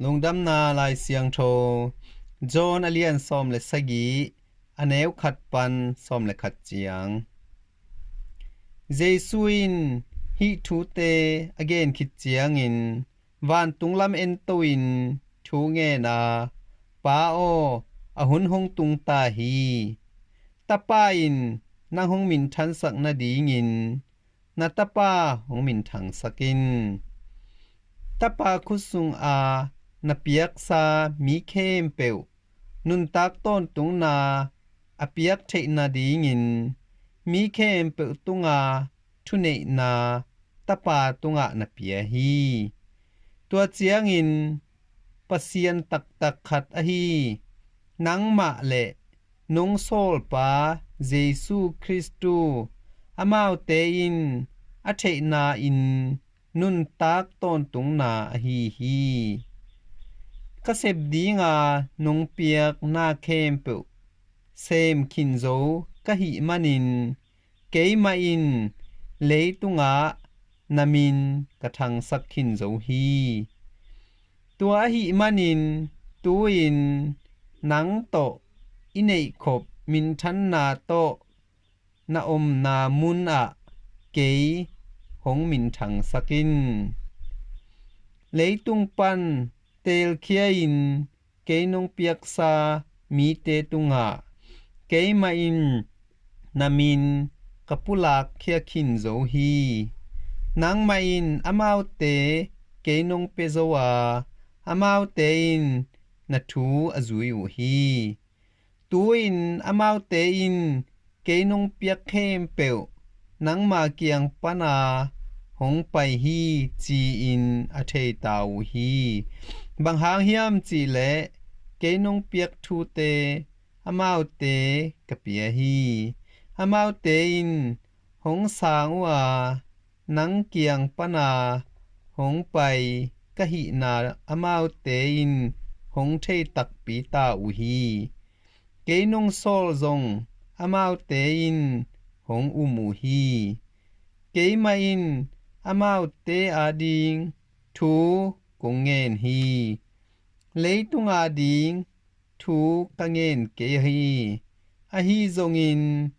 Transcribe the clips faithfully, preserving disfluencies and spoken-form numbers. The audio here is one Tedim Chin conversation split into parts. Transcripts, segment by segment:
Lungdamna Lai Siangtho, John a lian sawm le sagih, a neu khat pan sawm le khat ciang. Jesu in hih thute a gen khit ciangin, vantung lam ento in thu ngen a, Pa aw, a hun hong tung ta hi. Tapa in nang hong minthansak nadingin na Tapa hong minthangsak in. Tapa khut sunga na piaksa mi khempeuh nuntak tawntungna a piak theih nadingin mi khempeuh tunga thuneihna Tapa tungah na pia hi. Tua ciangin Pasian taktak khat ahi nangmah le nong sawlpa Jesu Khristu, amaute in a theihna in nuntak tawntungna ahi hi. Ka sep dinga nong piak na khempeuh sem khin zo ka hih manin, keimah in leitungah na min ka thangsak khin zo hi. Tua ahih manin tu-in nang tawh i neihkhop minthanna tawh na omna munah kei hong minthangsak in. Leitung pan teelkhia-in kei nong piaksa mite tungah keimah in na min ka pulakkhia khin zo hi. Nangmah in amaute kei nong pia zo a, amaute in na thu a zui uh hi. Tu-in amaute in kei nong piak khempeuh nangma kiang pana hong pai hi, ci-in a thei ta uh hi. Bang hang hiam cihleh kei nong piak thute amaute ka pia hi. Amaute in hong sang uh a, nang kiang pana hong pai ka hihna amaute in hong thei takpi ta uh hi. Kei nong sawl zong amaute in hong um uh hi. Keimah in amaute ading thu kong ngen hi. Leitung ading thu ka ngen kei hi. Ahi zongin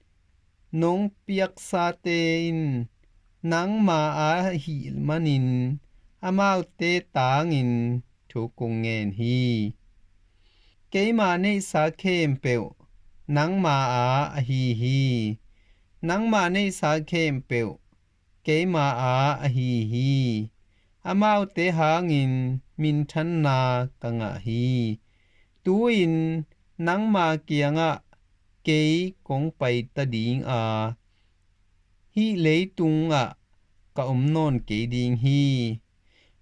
nong piaksate in nangma a ahih manin amaute tangin thu kong ngen hi. Keima neihsa khempeuh nangma a ahi hi. Nangma neihsa khempeuh keima a ahi hi. Amaute hangin minthanna ka ngah hi. Tu-in nangma kiangah kei kong paita ding a, hih leitungah ka om nawn kei ding hi.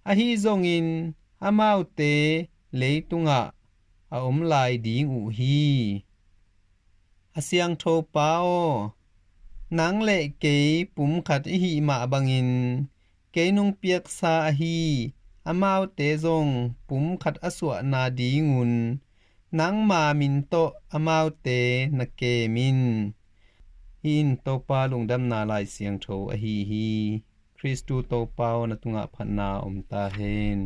Ahi zongin amaute leitungah a om lai ding uh hi. A siangtho Pa aw, nang le kei pumkhat i hih mah bangin kei nong piaksa ahi amaute zong pumkhat a suahna dingun nangma min tawh amaute na kem in. Hih in Topa lungdamna Lai Siangtho ahi hi. Khristu Topa aw, na tungah phatna om ta hen.